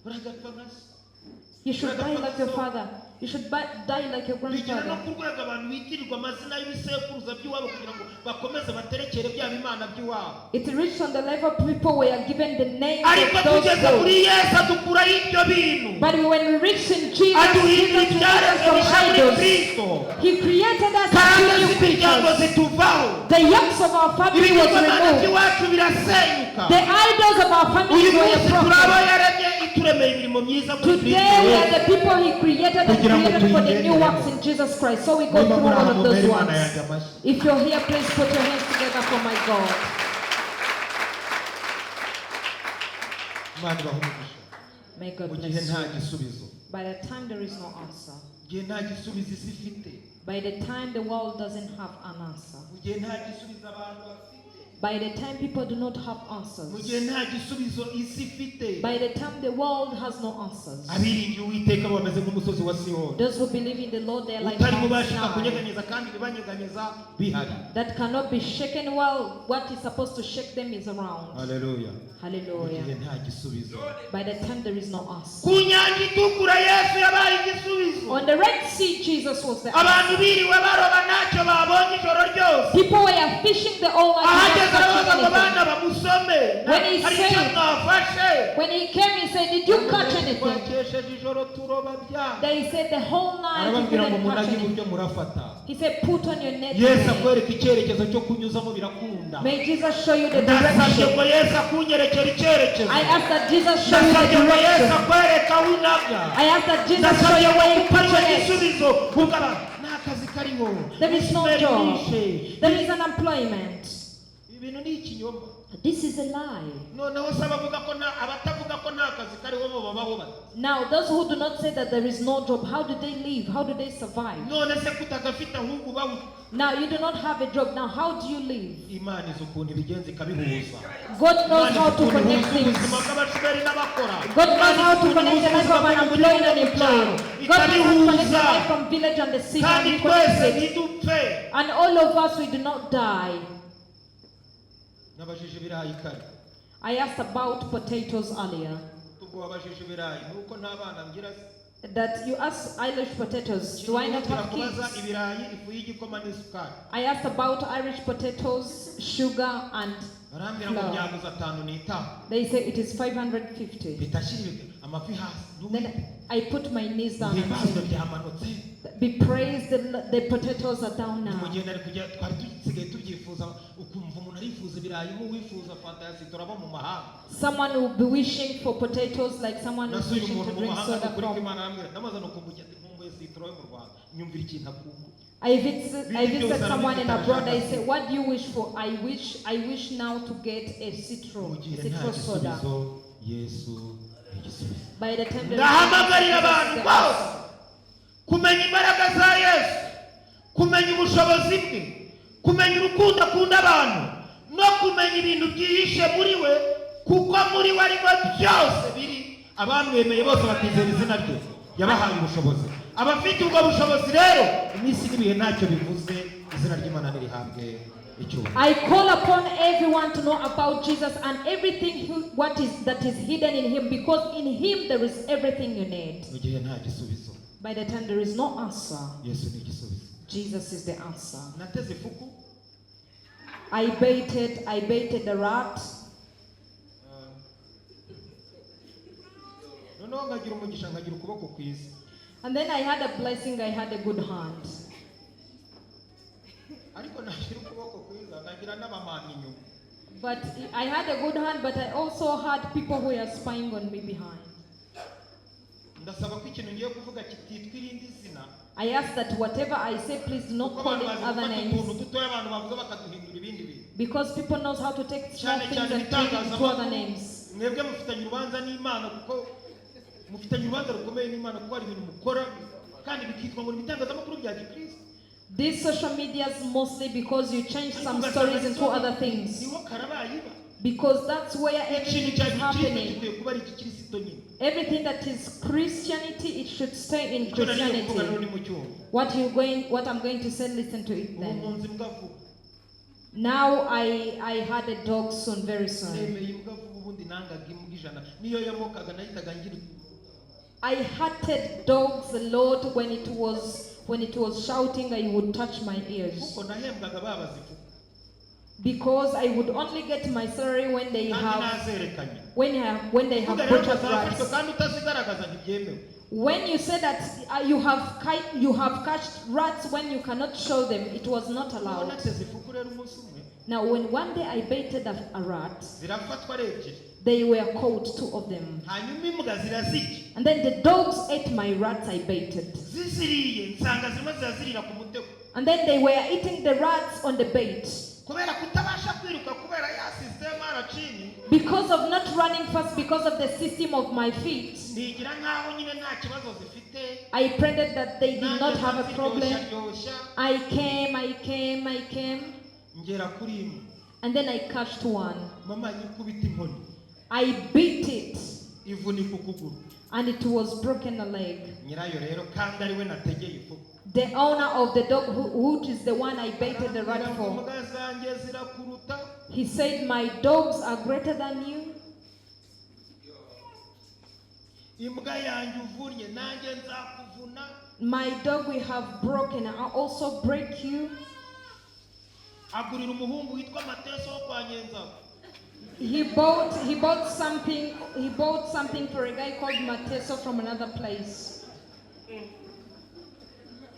Uragapfa nka so. You should die like your father. You should die like your Bigera no grandfather. ku rwego abantu bitirirwa amazina y'ibisekuruza by'iwabo kugira ngo bakomeze baterekere bya bimana by'iwabo. It reached on the level people were given the names Ariko of those tugeze muri gods. Yesu adukuraho ibyo bintu. But when we reached in Jesus, Aduhindura Jesus removed us ibyaremwe from bishya muri idols. Kristo. He created us Kandi as new z'imiryango creatures. zituvaho. The yokes of our family was Ibigirwamana removed. by'iwacu birasenyuka. The idols of our family Uyu were munsi turi abo broken. yaremye ituremeye imirimo myiza muri Today Kristo we are Yesu. the people He created and Kugira ngo created for the new tuyigenderemo. works in Jesus Christ. So we go Nimba through muri all aha of those mubere Imana ones. yanjye amashyi. If you're here, please put your hands together for my God. Imana ibahe umugisha. May God Mu gihe bless nta you. gisubizo, By the time there is no answer, gihe nta gisubizo isi ifite, by the time the world doesn't have an answer, mu gihe nta gisubizo abantu bafite, by the time people do not have mu answers, gihe nta gisubizo isi ifite, by the time the world has no answers, abiringiye Uwiteka bameze nk'umusozi wa Siyoni those who believe in the Lord, they are like utari Mount mubashika Sinai kunyeganyeza kandi ibibanyeganyeza bihari. that cannot be shaken while what is supposed to shake them is around. Haleluya. Mu gihe Hallelujah. nta gisubizo, By the time there is no answer. ku nyanja itukura Yesu yabaye igisubizo. On the Red Sea, Jesus was the answer. Abantu biriwe baroba ntacyo babonye ijoro ryose. People were fishing the whole night Ahageze without arabaza catching ngo anything. bana bamusome, When he hari icyo mwafashe? When he came, he said, "Did you catch anything?" Twakesheje ijoro turoba bya. They said, "The whole night you Arababwira ngo couldn't catch munage anything." iburyo murafata. He said, "Put on your net Yesu again." akwereka icyerekezo cyo kunyuzamo birakunda. May Jesus show you the Ndasabye direction. ngo Yesu akunyerekere icyerekezo. I ask that Jesus show you the Ndasabye ngo Yesu direction. akwereke aho unaga. I ask that Jesus show Ndasabye you ngo where you put kuko your net. igisubizo ukaba nta kazi kariho. There is no Ushimeri job. wishe. There is unemployment. Ibintu ni ikinyoma. This is a lie. Noneho se abavuga ko nta abatavuga ko nta kazi kariho bo babaho bate? Now, those who do not say that there is no job, how do they live? How do they survive? None se kutagafite ahubwo ubaho? Now, you do not have a job. Now, how do you live? Imana izi ukuntu ibigenza ikabihuza. God knows Imana how izi to ukuntu connect ihuza things. ubuzima bw'abashomeri n'abakora. God knows Imana how izi to ukuntu connect the ihuza life of ubuzima an employed bw'umudugudu and n'icyaro, employee. God knows how to connect the ikabihuza. life from village and the city Kandi and twese connect it. ntidupfe. And all of us, we do not die. Nabajije ibirayi kare. I asked about potatoes earlier. Ubwo wabajije ibirayi nuko nta bana ngira se. That you ask Irish potatoes. Do I not Nihutira have kubaza kids? ibirayi, ifu y'igikoma n'isukari. I asked about Irish potatoes, sugar, and Barambwira ngo flour. byaguze 5. They say it is 550. Mpita nshyira amavi hasi. Then I put my knees down and Ibibazo said, byamanutse. "Be praised, the potatoes are down Mu now." gihe nari kujya twari dusigaye tubyifuza ukumva umuntu arifuza ibirayi nk'uwifuza fanta ya sito aba mu mahanga. Someone will be wishing for potatoes like someone who's Nasuye wishing umuntu to mu drink mahanga soda ukuri from. kw'Imana arambwira ndamubaza ni ukumbuye ati nkumbuye sitoro yo mu Rwanda nyumvira ikintu akumbuye. I visited someone in abroad. I said, "What do you wish for?" I wish now to get a Mu citron, a gihe nta citron soda. gisubizo, Yesu ni igisubizo. By the time the Ndahamagarira abantu bose kumenya imbaraga za Yesu, kumenya ubushobozi bwe, kumenya urukundo akunda abantu no kumenya ibintu byihishe muri we, kuko muri we arimo byose biri. Abamwemeye bose bakizera izina rye yabahaye ubushobozi. Abafite ubwo bushobozi rero iminsi n'ibihe ntacyo bivuze. Izina ry'Imana nirihabwe icyubahiro. I call upon everyone to know about Jesus and everything what is that is hidden in him, because in him there is everything you need. Mu gihe nta gisubizo, By the time there is no answer, Yesu ni igisubizo. Jesus is the answer. Nateze ifuku. I baited the rat. Noneho nkagira umugisha nkagira ukuboko kwiza. And then I had a blessing, I had a good hand. Ariko nashyira ukuboko kwiza nkagira n'abamamyi inyuma. But I had a good hand, but I also had people who were spying on me behind. Ndasaba ko ikintu ngiye kuvuga kititwa irindi zina. I ask that whatever I say, please do not Kuko call abantu it bazi other gufata utuntu names. dutoya abantu bavuga bakaduhindura ibindi bintu. Because people knows how to take small Cyane things cyane and change it into other ibitangazamakuru, names. mwebwe mufitanye urubanza n'Imana kuko mufitanye urubanza rukomeye n'Imana kuko hari ibintu mukora kandi bikitwa ngo ni ibitangazamakuru bya gikristo. These social medias mostly because you change Ariko some ugasanga stories into other things. niho karabaye iba. Because that's where Ikintu everything cya is gikristo happening. gikwiye kuba ari igikirisito nyine. Everything that is Christianity, it should stay in Icyo nari ngiye kuvuga rero Christianity. ni mu cyumba. What I'm going to say, listen to it Ubu then. nkunze imbwa vuba. Now I had a dog soon, very soon. Nemeye imbwa vuba. Ubundi nangaga imbwa ijana niyo yamokaga nahitaga ngira I hated dogs a lot. When it was shouting, I would touch my ears Kuko nahembwaga babaze ifuku because I would only get my salary when they kandi have nazerekanye. when they have Kuvuga rero ngo butchered zafashwe rats. kandi utazigaragaza ntibyemewe. When you say that you have catched rats when you cannot show them, it was not Ubwo allowed. nateze ifuku rero umunsi umwe, Now, when one day I baited a rat, zirafatwa ari ebyiri, they were caught, two of them, hanyuma imbwa zirazirya. And then the dogs ate my rats I baited, Ziziriye nsanga zirimo zirazirira ku mutego. And then they were eating the rats on the bait. Kubera kutabasha kwiruka kubera ya système aracini, Because of not running fast, because of the system of my feet, nigira nkaho nyine nta kibazo zifite. I pretended that they did not have a problem. Ryoshya. I came, I came, I came, Ngera kuri imwe, and then I catched one. Mama nyikubita inkoni, I beat it, ivunika ukuguru. And it was broken a leg. Nyirayo rero kandi ari we nategeye ifuku, The owner of the dog, who is the one I baited the rat arambwira ngo for, imbwa zanjye zirakuruta. He said, "My dogs are greater than you. Imbwa yanjye uvunnye nanjye nzakuvuna. My dog we have broken, I also break you." Agurira umuhungu witwa Mateso wo kwa Nyenzago. He bought something for a guy called Mateso from another place.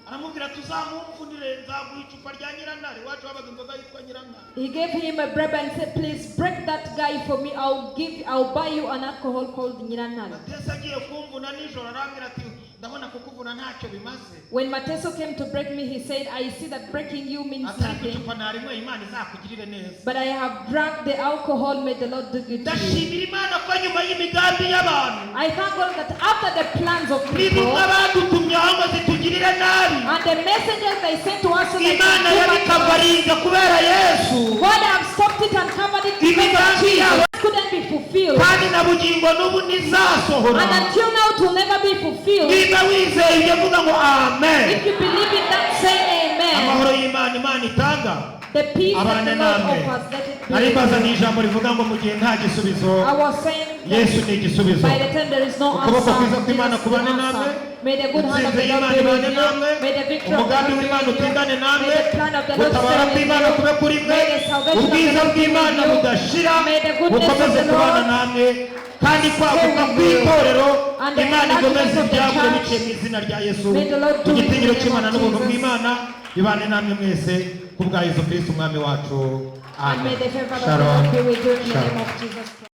Aramubwira tuzamumvunire nzaguha icupa rya Nyirantare, iwacu habaga inzoga yitwa Nyirantare. He gave him a bread and said, "Please break that guy for me. I'll buy you an alcohol called Nyiranal." Mateso agiye kumvuna nijoro arambwira ati ndabona kukuvuna ntacyo bimaze. When Mateso came to break me, he said, "I see that breaking you means Ati ariko nothing. icupa narinyweye Imana izakugirire neza. But I have drank the alcohol. May the Lord do good to you." Ndashimira Imana ko nyuma y'imigambi y'abantu I thank God that after the plans of people n'intumwa badutumye aho ngo zitugirire nabi, and the messages they sent to us so that Imana we do bad to us, yabikavarinze kubera Yesu. God have stopped it and covered it because of Imigambi Jesus. yabo It couldn't be fulfilled. kandi na bugingo n'ubu ntizasohora. And until now, it will never be fulfilled. Niba wizeye ibyo vuga ngo amen. If you believe in that, say amen. Amahoro y'Imana Imana itanga The peace that abane the Lord namwe. offers, let it be Nari with mbazaniye you. ijambo rivuga ngo mu gihe nta gisubizo, I was saying that Yesu ni igisubizo. by the time there is no Ukuboko answer, kwiza kw'Imana Jesus is the kubane namwe. answer. May the good hand of Intsinzi the Lord y'Imana be ibane with you. namwe. May the victory of the Umugambi Lord be w'Imana with you. utindane namwe. May the plan of the Lord Gutabara stay with kw'Imana you. kube kuri mwe. May the salvation of the Ubwiza Lord be with bw'Imana you. budashira May the goodness of bukomeze the kubana Lord namwe kandi kwaguka stay with you. kw'itorero And the Imana enlargement ikomeze of the ibyagure church. biciye mu izina rya Yesu. May the Lord do it in Igitinyiro the name cy'Imana of n'ubuntu Jesus. bw'Imana bibane namwe mwese ku bwa Yesu Kristo umwami wacu. And may Amen. the favor of the Shalom. Lord be with you in the Shalom. name of Jesus Christ.